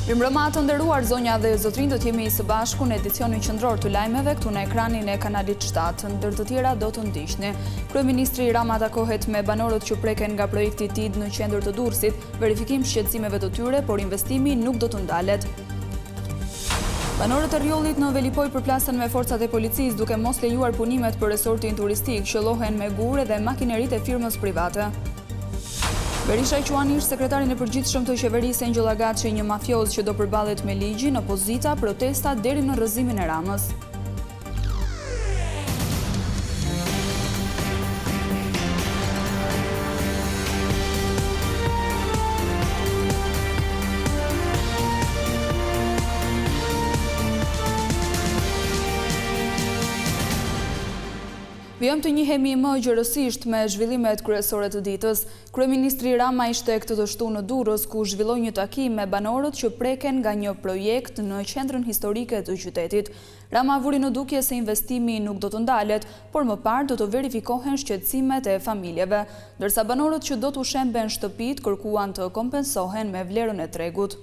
Mirëmbrëma të nderuar zonja dhe zotërinj do të jemi së bashku në edicionin qendror të lajmeve këtu në ekranin e kanalit 7. Ndër të tjera do të ndiqni. Kryeministri Rama takohet me banorët që preken nga projekti TID në qendër të Durrësit, verifikim shqetësimeve të tyre, por investimi nuk do të ndalet. Banorët e Rrjollit në Velipojë përplasen me forcat e policisë duke mos lejuar punimet për resortin turistik, qëllohen me gurë edhe makineritë e firmës private. Berisha quan ish sekretarin e përgjithshëm të qeverisë Engjëll Agaçi një mafioz që do përballet me ligjin, opozita, protesta deri në rrëzimin e Ramës. Vijojmë të njihemi më gjerësisht me zhvillimet kryesore të ditës. Kryeministri Rama ishte këtë të shtunë në Durrës, ku zhvilloi një takim me banorët që preken nga një projekt në qendrën historike të qytetit. Rama vuri në dukje se investimi nuk do të ndalet, por më parë do të verifikohen shqetësimet e familjeve, ndërsa banorët që do t'u shemben shtëpitë kërkuan të kompensohen me vlerën e tregut.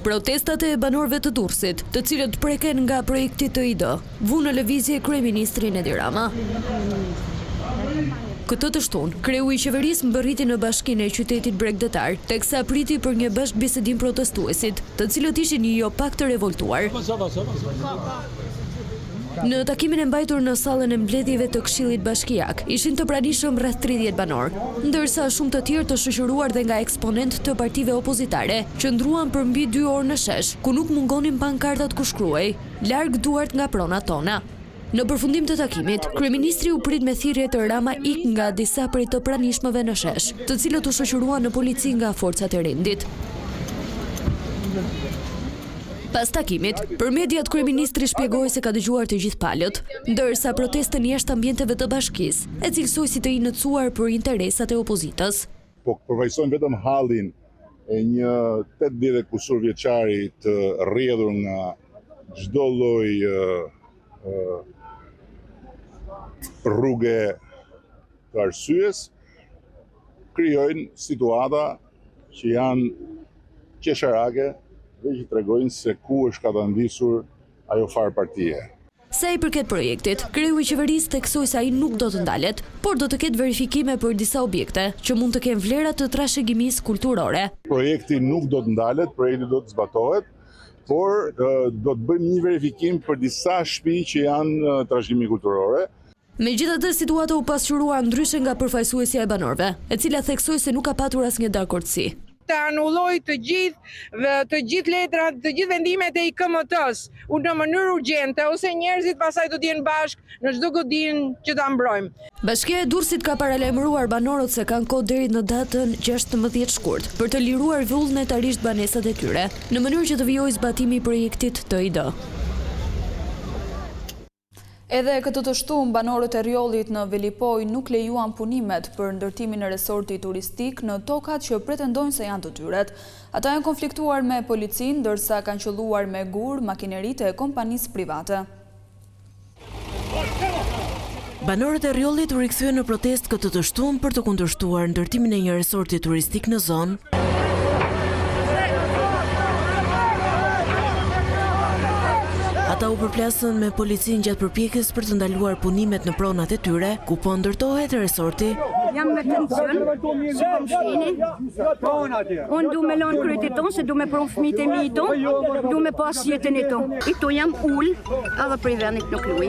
Protestat e banorëve të Durrësit, të cilët preken nga projekti TID, vunë në lëvizje kryeministrin Edi Rama. Këtë të shtunë, kreu i qeverisë mbërriti në bashkinë e qytetit bregdetar, teksa priti për një bashkëbisedim protestuesit, të cilët ishin jo pak të revoltuar. Në takimin e mbajtur në sallën e mbledhjeve të Këshillit Bashkiak, ishin të pranishëm rreth 30 banorë, ndërsa shumë të tjerë të shoqëruar dhe nga eksponentë të partive opozitare, qëndruan për mbi dy orë në shesh, ku nuk mungonin pankartat ku shkruhej, Larg duart nga pronat tona. Në përfundim të takimit, kryeministri u prit me thirrje të Rama ik nga disa prej të pranishmëve në shesh, të cilët u shoqëruan në polici nga forcat e rendit. Pas takimit, për mediat kryeministri shpjegoi se ka dëgjuar të gjithë palët, ndërsa protestën jashtë ambienteve të bashkisë, e cilësoi si të inicuar për interesat e opozitës. Po përfaqësojnë vetëm hallin e një 80 e kusur vjeçari të rrjedhur nga çdo lloj rruge të arsyes, krijojnë situata që janë qesharake dhe që tregojnë se ku është katandisur ajo farë partie. Sa i përket projektit, kreu i qeverisë theksoi se ai nuk do të ndalet, por do të ketë verifikime për disa objekte, që mund të kenë vlera të trashëgimisë kulturore. Projekti nuk do të ndalet, projekti do të zbatohet, por do të bëjmë një verifikim për disa shtëpi që janë trashëgimi kulturore. Megjithatë, situata u pasqyrua ndryshe nga përfaqësuesja e banorëve, e cila theksoi se nuk ka patur asnjë dakordësi. Të anullojë të gjithë të gjithë letrat, të gjithë vendimet e IKMT-së, në mënyrë urgjente ose njerëzit pastaj do të jenë bashkë në çdo godinë që ta mbrojmë. Bashkia e Durrësit ka paralajmëruar banorët se kanë kohë deri në datën 16 shkurt për të liruar vullnetarisht banesat e tyre, në mënyrë që të vijojë zbatimi i projektit TID. Edhe këtë të shtunë, banorët e Rrjollit në Velipojë nuk lejuan punimet për ndërtimin e resortit turistik në tokat që pretendojnë se janë të tyret. Ata janë konfliktuar me policinë, ndërsa kanë qëlluar me gurë makineritë e kompanisë private. Banorët e Rrjollit u rikthyen në protestë këtë të shtunë për të kundërshtuar ndërtimin e një resorti turistik në zonë. Ata u përplasën me policinë gjatë përpjekjes për të ndaluar punimet në pronat e tyre, ku po ndërtohet resorti. Jam me tension, si komshini. Unë du me lanë kryet e tonë, se du me pru fëmijët e mi këtu, du me pas jetën e tonë. I tu jam ulë, edhe prej venit nuk luj.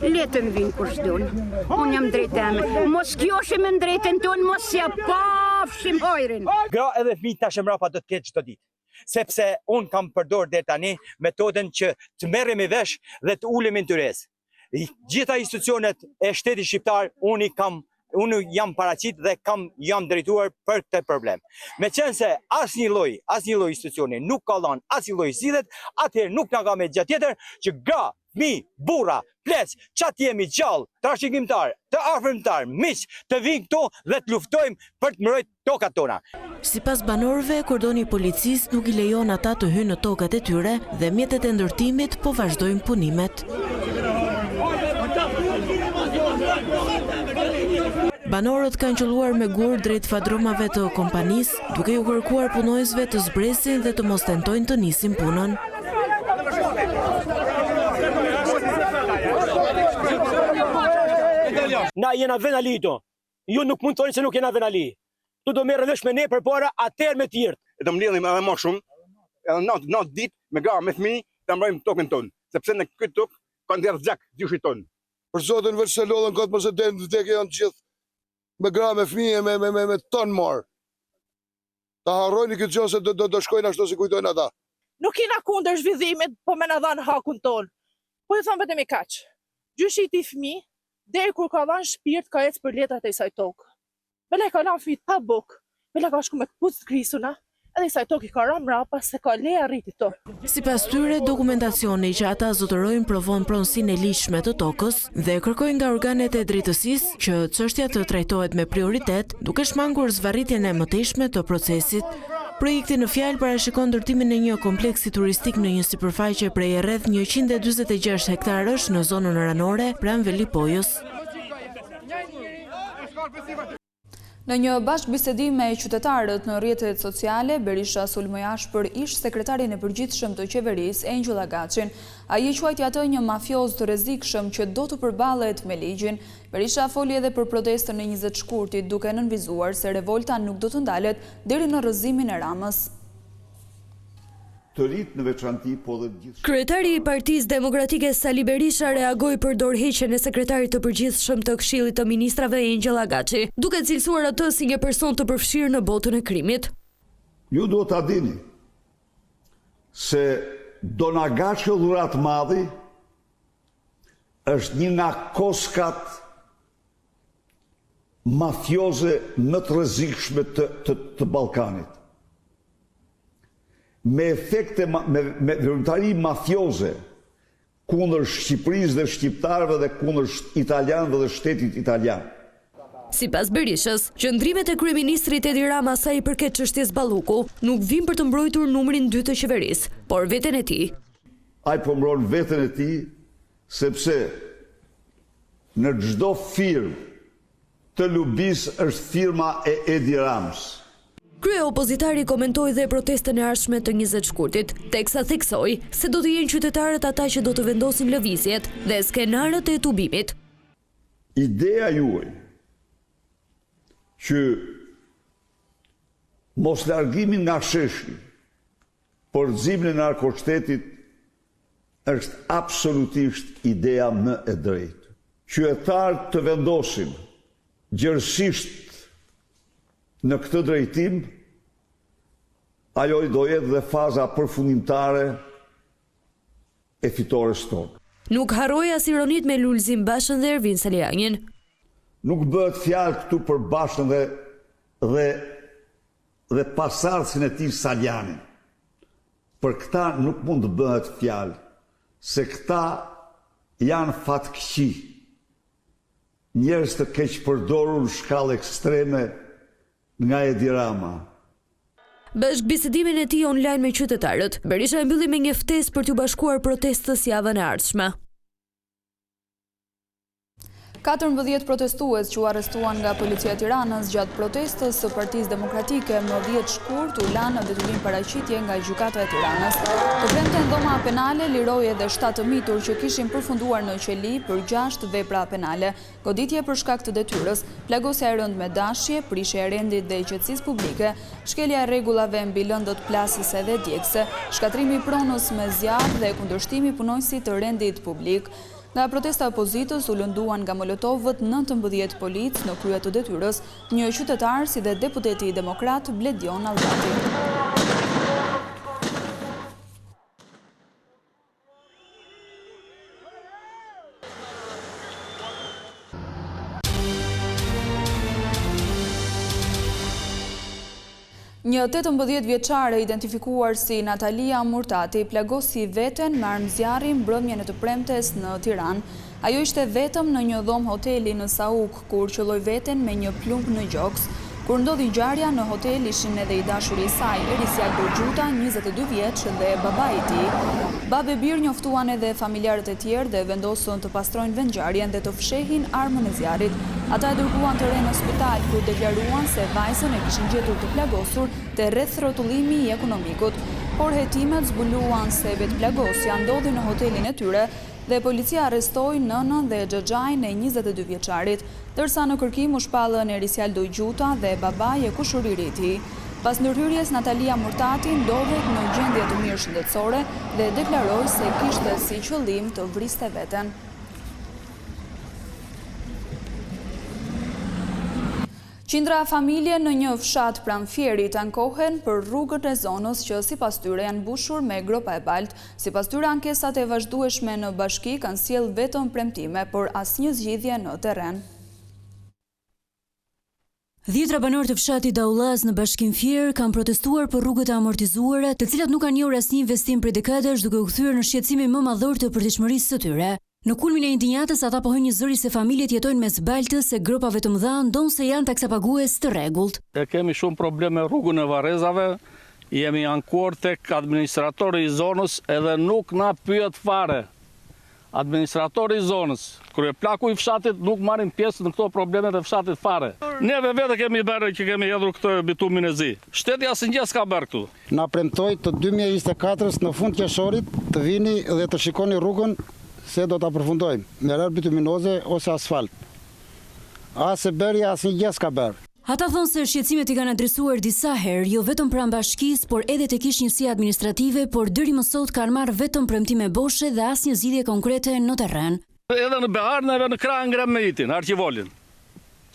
Le të më vinë kush donë. Unë jam drejtë eme. Mos kjoshim me drejtën tonë, mos ja pafshim hajrin. Gra edhe fëmijë tash e mrapa do të ketë çdo ditë. Sepse unë kam përdor deri tani metodën që të merremi vesh dhe të ulemi në tryezë. Gjitha institucionet e shtetit shqiptar unë i kam unë jam paraqit dhe kam jam drejtuar për këtë problem. Meqenëse asnjë lloj, asnjë lloj institucioni nuk ka dhënë asnjë lloj zgjidhje, atëherë nuk na ka mbet gjë tjetër që gra, fëmijë, burra, pleq, ça të jemi gjallë, trashëgimtar, të afërmtar, miq, të vinë këtu dhe të luftojmë për të mbrojt tokat tona. Sipas banorëve, kordoni i policisë nuk i lejon ata të hyjnë në tokat e tyre dhe mjetet e ndërtimit po vazhdojnë punimet. Banorët kanë qëlluar me gurë drejt fadromave të kompanisë, duke iu kërkuar punonjësve të zbresin dhe të mos tentojnë të nisin punën. Na jena venali këtu. Ju nuk mund të thoni se nuk jena venali. Këtu do merren vesh me ne përpara atëherë me tjerët. E do mbledhim edhe më shumë, edhe natë, natë ditë, me gra, me fëmijë, ta mbrojmë tokën tonë, sepse në këtë tokë ka derdh gjak gjyshi tonë. Për zotin veç se lodhen kot mos e deri në vdekje janë të gjithë me gra me fëmijë me me me, me ton marr. Ta harrojnë këtë gjë se do do do shkojnë ashtu si kujtojnë ata. Nuk jena kundër zhvillimit, po me na dhanë hakun tonë. Po ju them vetëm i kaq. Gjyshi i tij fëmijë, deri kur ka dhanë shpirt ka ecë për letrat e kësaj tokë. Bile ka lanë fëmijët pa bukë, bile ka shku me këpucë të krisuna, edhe kësaj tokë i ka ra mrapa se ka leja rriti to. Sipas tyre, dokumentacioni që ata zotërojnë provon pronësinë e ligjshme të tokës dhe kërkojnë nga organet e drejtësisë që çështja të trajtohet me prioritet, duke shmangur zvarritjen e mëtejshme të procesit. Projekti në fjalë parashikon ndërtimin e një kompleksi turistik në një sipërfaqe prej rreth 146 hektarësh në zonën ranore pranë Velipojës. Në një bashkëbisedim me qytetarët në rrjetet sociale, Berisha sulmoi ashpër ish-sekretarin e përgjithshëm të qeverisë, Engjëll Agaçin. Ai e quajti atë një mafioz të rrezikshëm që do të përballet me ligjin. Berisha foli edhe për protestën e 20 shkurtit, duke nënvizuar se revolta nuk do të ndalet deri në rrëzimin e Ramës. Të rinjtë në veçanti, po dhe të gjithë Kryetari i Partisë Demokratike Sali Berisha reagoi për dorëheqjen e sekretarit të përgjithshëm të Këshillit të Ministrave Engjëll Agaçi, duke cilësuar atë si një person të përfshirë në botën e krimit. Ju duhet ta dini se Don Agaço Dhuratëmadhi është një nga koskat mafioze më të rrezikshme të, të, të Ballkanit. Me efekte, me, me veprimtari mafioze kundër Shqipërisë dhe shqiptarëve dhe kundër italianëve dhe shtetit italian. Sipas Berishës, qëndrimet e kryeministrit Edi Rama sa i përket çështjes Balluku, nuk vijnë për të mbrojtur numrin dy të qeverisë, por veten e tij. Ai po mbron veten e tij sepse Në çdo firmë të lubisë është firma e Edi Ramës. Kryeopozitari komentoi dhe protestën e ardhshme të 20 shkurtit, teksa theksoi se do të jenë qytetarët ata që do të vendosin lëvizjet dhe skenarët e tubimit. Ideja juaj që moslargimi nga sheshi për rrëzimin e narkoshtetit është absolutisht ideja më e drejtë. Qytetarët të vendosin gjerësisht në këtë drejtim, ajo do jetë dhe faza përfundimtare e fitores tonë. Nuk harroi as ironitë me Lulzim Bashën dhe Ervin Salianjin. Nuk bëhet fjalë këtu për Bashën dhe dhe dhe pasardhësin e tij Salianjin. Për këta nuk mund të bëhet fjalë, se këta janë fatkëqij, njerëz të keqpërdorur në shkallë ekstreme nga Edi Rama. Bashkëbisedimin e tij online me qytetarët, Berisha e mbylli me një ftesë për t'iu bashkuar protestës javën e ardhshme. 14 protestues që u arrestuan nga Policia e Tiranës gjatë protestës së Partisë Demokratike më 10 shkurt u lanë në detyrim paraqitje nga Gjykata e Tiranës. Të premten dhoma penale liroi edhe 7 të mitur që kishin përfunduar në qeli për 6 vepra penale. Goditje për shkak të detyrës, plagosja e rëndë me dashje, prishja e rendit dhe qetësisë publike, shkelja e rregullave mbi lëndët plasëse dhe djegëse, shkatërrimi i pronës me zjarr dhe kundërshtimi i punonjësit të rendit publik. Nga protesta e opozitës u lënduan nga molotovët 19 policë në krye të detyrës, një qytetar si dhe deputeti demokrat Bledion Nallbati. Një 18 vjeçare identifikuar si Natalia Murtati plagosi veten me armë zjarri mbrëmjen e të premtes në Tiranë. Ajo ishte vetëm në një dhomë hoteli në Sauk, kur qëlloi veten me një plumb në gjoks. Kur ndodhi ngjarja, në hotel ishin edhe i dashuri i saj, Erisialdo Gjuta, 22 vjeç, dhe babai i tij. Babë e bir njoftuan edhe familjarët e tjerë dhe vendosën të pastrojnë vendngjarjen dhe të fshehin armën e zjarrit. Ata e dërguan të renë në spital, ku deklaruan se vajzën e kishin gjetur të plagosur te rrethrrotullimi i Ekonomikut. Por hetimet zbuluan se vetëplagosja ndodhi në hotelin e tyre dhe policia arrestoi nënën dhe xhaxhain e 22 vjeçarit, ndërsa në kërkim u shpallën Erisialdo Gjuta dhe babai e kushëriri i tij. Pas ndërhyrjes, Natalia Murtati ndodhet në gjendje të mirë shëndetësore dhe deklaroi se kishte si qëllim të vriste veten. Qindra familje në një fshat pranë Fierit ankohen për rrugët e zonës që sipas tyre janë mbushur me gropa e baltë. Sipas tyre ankesat e vazhdueshme në bashki kanë sjellë vetëm premtime, por asnjë zgjidhje në terren. Dhjetra banorë të fshatit Daullaz në bashkinë Fier kanë protestuar për rrugët e amortizuara, të cilat nuk kanë njohur asnjë investim prej dekadash duke u kthyer në shqetësimin më madhor të përditshmërisë së tyre. Në kulmin e indinjatës ata pohojnë njëzëri se familjet jetojnë mes baltës e gropave të mëdha ndonëse janë taksapagues të rregullt. E kemi shumë problem me rrugën e varrezave, jemi ankuar tek administratori i zonës edhe nuk na pyet fare. Administratori i zonës, kryeplaku i fshatit nuk marrin pjesë në këto problemet e fshatit fare. Neve vetë kemi bërë që kemi hedhur këtë bitumin e zi. Shteti asnjë gjë s'ka bërë këtu. Na premtoi të 2024-ës në fund qershorit të vini dhe të shikoni rrugën se do ta përfundojmë, me rërë bituminoze ose asfalt. As e bëri asnjë gjë s'ka bërë. Ata thonë se shqetësimet i kanë adresuar disa herë, jo vetëm pranë bashkisë, por edhe tek ish-njësia administrative, por deri më sot kanë marrë vetëm premtime boshe dhe asnjë zgjidhje konkrete në terren. Edhe në behar neve në krah ngremë meitin, arkivolin.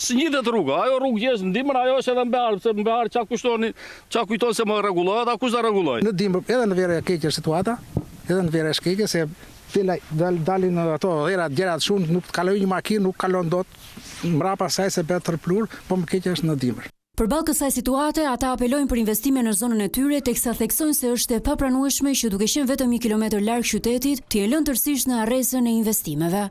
S'ngjitet rruga, ajo rrugë që është në dimër, ajo është edhe në behar, se në behar ça kushtoni, ça kujton se më rregullohet, a kush do rregullojë? Në dimër, edhe në verë e keqe është situata, edhe në verë është keqe se del dalin ato dherat gjërat shumë, nuk kalon një makinë, nuk kalon dot mbrapa saj se bëhet tërë pluhur, po më keq është në dimër. Përballë kësaj situate, ata apelojnë për investime në zonën e tyre, teksa theksojnë se është e papranueshme që duke qenë vetëm një kilometër larg qytetit, të jenë lënë tërësisht në harresën e investimeve.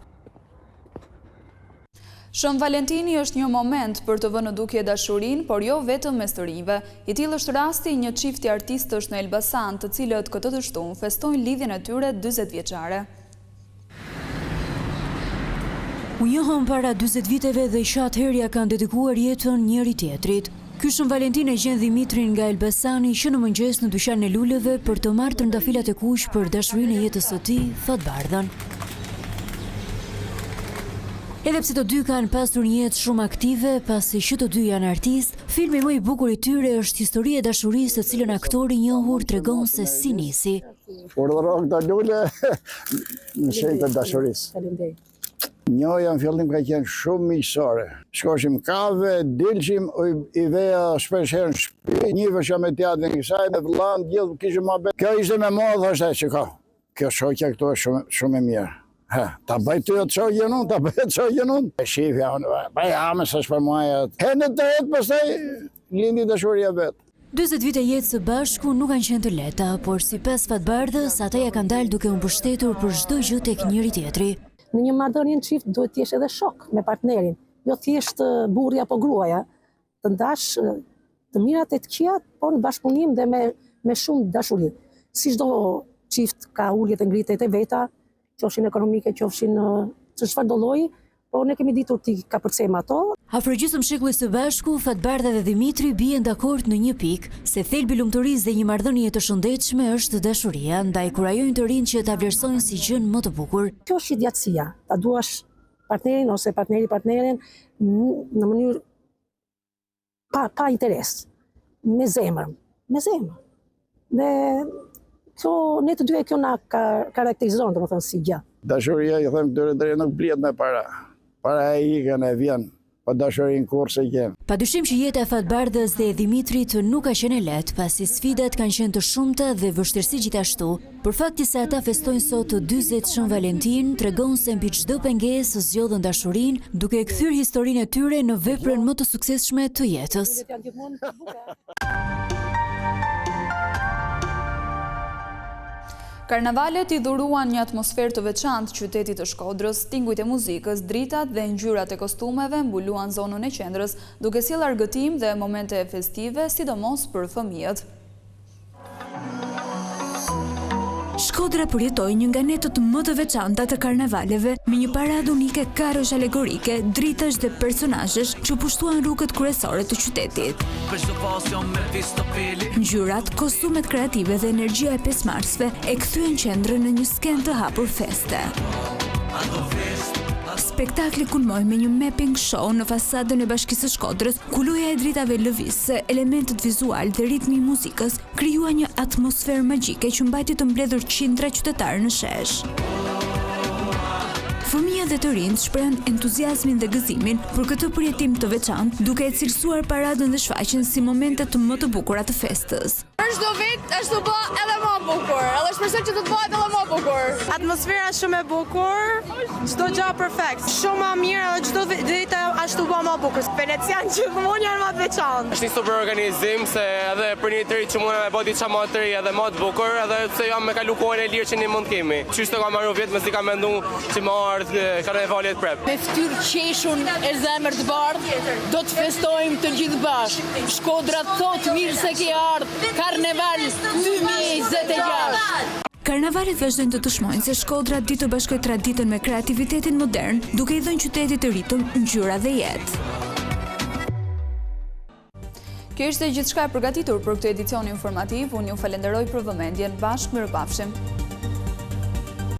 Shën Valentini është një moment për të vënë në dukje dashurinë, por jo vetëm mes të rinjve. I tillë është rasti i një çifti artistësh në Elbasan, të cilët këtë të shtunë festojnë lidhjen e tyre 40 vjeçare. U njohën para 40 viteve dhe që atëherë ia kanë dedikuar jetën njëri-tjetrit. Ky Shën Valentin e gjen Dhimitrin nga Elbasani që në mëngjes në dyqanin e luleve për të marrë trëndafilat e kuq për dashurinë e jetës së tij, Fatbardhën. Edhe pse të dy kanë pasur një jetë shumë aktive, pasi që të dy janë artistë, filmi më i bukur i tyre është historia e dashurisë të cilën aktori i njohur tregon se si nisi. Urdhëro këto lule në shenjë të dashurisë. Faleminderit. Njohja në fillim ka qenë shumë miqësore. Shkoshim kafe, dilshim, i veja shpesh herë në shtëpi, njihesha me tjatrin e kësaj, me vëllanë, gjithë kishim muhabet. Kjo ishte me mua, thoshte, shiko, kjo shoqja këtu është shumë, shumë e mirë. Ha, ta bëj ty atë shoqen unë, ta bëj atë shoqen unë. E shifja unë, pa ja, me s'është për mua, ja. Herën e tretë, pastaj, lindi dashuria vetë. 40 vite jetë së bashku nuk kanë qenë të lehta, por sipas Fatbardhës, ata ia kanë dalë duke u mbështetur për çdo gjë tek njëri-tjetri. Në një marrëdhënie në çift duhet të jesh edhe shok me partnerin, jo thjesht burri apo gruaja, të ndash të mirat e të këqijat, por në bashkëpunim dhe me me shumë dashuri. Si çdo çift ka uljet e ngritjet e veta, qofshin ekonomike, qofshin të çfarëdo lloji, por ne kemi ditur t'i kapërcejmë ato. Afro gjysmë shekulli së bashku, Fatbardha dhe Dhimitri bien dakord në një pikë, se thelbi i lumturisë dhe një marrëdhënie të shëndetshme është dashuria, ndaj kurajojnë të rinjtë që ta vlerësojnë si gjënë më të bukur. Kjo është jetëgjatësia, ta duash partnerin ose partneri partneren në mënyrë pa, pa interes, me zemër, me zemër. Dhe kjo, ne të dyja kjo na ka, karakterizon, domethënë, si gjë. Dashuria, i them këtyre të nuk blihet me para. Para e ikën e vjen, po dashurinë kurrë s'e gjen. Pa dyshim që jeta e Fatbardhës dhe e Dhimitrit nuk ka qenë e lehtë, pasi sfidat kanë qenë të shumta dhe vështirësitë gjithashtu, Por fakti se ata festojnë sot të 40 Shën Valentin, tregon se mbi çdo pengesë zgjodhën dashurinë, duke e kthyer historinë e tyre në veprën më të suksesshme të jetës. Karnavalet i dhuruan një atmosferë të veçantë qytetit të Shkodrës. Tingujt e muzikës, dritat dhe ngjyrat e kostumeve mbuluan zonën e qendrës, duke sjellë argëtim dhe momente festive, sidomos për fëmijët. Shkodra përjetoi një nga netët më të veçanta të karnavaleve me një paradë unike karrosh alegorike, dritash dhe personazhesh që pushtuan rrugët kryesore të qytetit. Ngjyrat, kostumet kreative dhe energjia e pjesëmarrësve e kthyen qendrën në një skenë të hapur feste. Spektakli kulmoi me një mapping show në fasadën e Bashkisë së Shkodrës, ku loja e dritave lëvizëse, elementët vizualë dhe ritmi i muzikës krijuan një atmosferë magjike që mbajti të mbledhur qindra qytetarë në shesh. Fëmijët dhe të rinjtë shprehën entuziazmin dhe gëzimin për këtë përjetim të veçantë, duke e cilësuar paradën dhe shfaqjen si momentet më të bukura të festës. Për çdo vit është tu u bë edhe më bukur, edhe shpresoj që do të bëhet edhe më bukur. Atmosfera shumë e bukur, çdo gjë perfekt. Shumë më mirë edhe çdo vit është tu u bë më bukur. Venecian gjithmonë janë më të veçantë. Është një super organizim se edhe për një të ri që mund me bë diçka më të ri edhe më të bukur, edhe pse jam me kalu kohën e lirë që ne mund të kemi. Qysh të ka marrë vjet, mezi kam mendu që me ardhë karnavalet prep. Me fytyrë qeshun e zemër të bardhë, do të festojmë të gjithë bashkë. Shkodra thotë mirë se ke ardhë, Karneval 2026. Karnavalet vazhdojnë të dëshmojnë se Shkodra di të bashkojë traditën me kreativitetin modern, duke i dhënë qytetit ritëm, ngjyra dhe jetë. Kjo ishte gjithçka e përgatitur për këtë edicion informativ. Unë ju falenderoj për vëmendjen. Bashkë mirupafshim.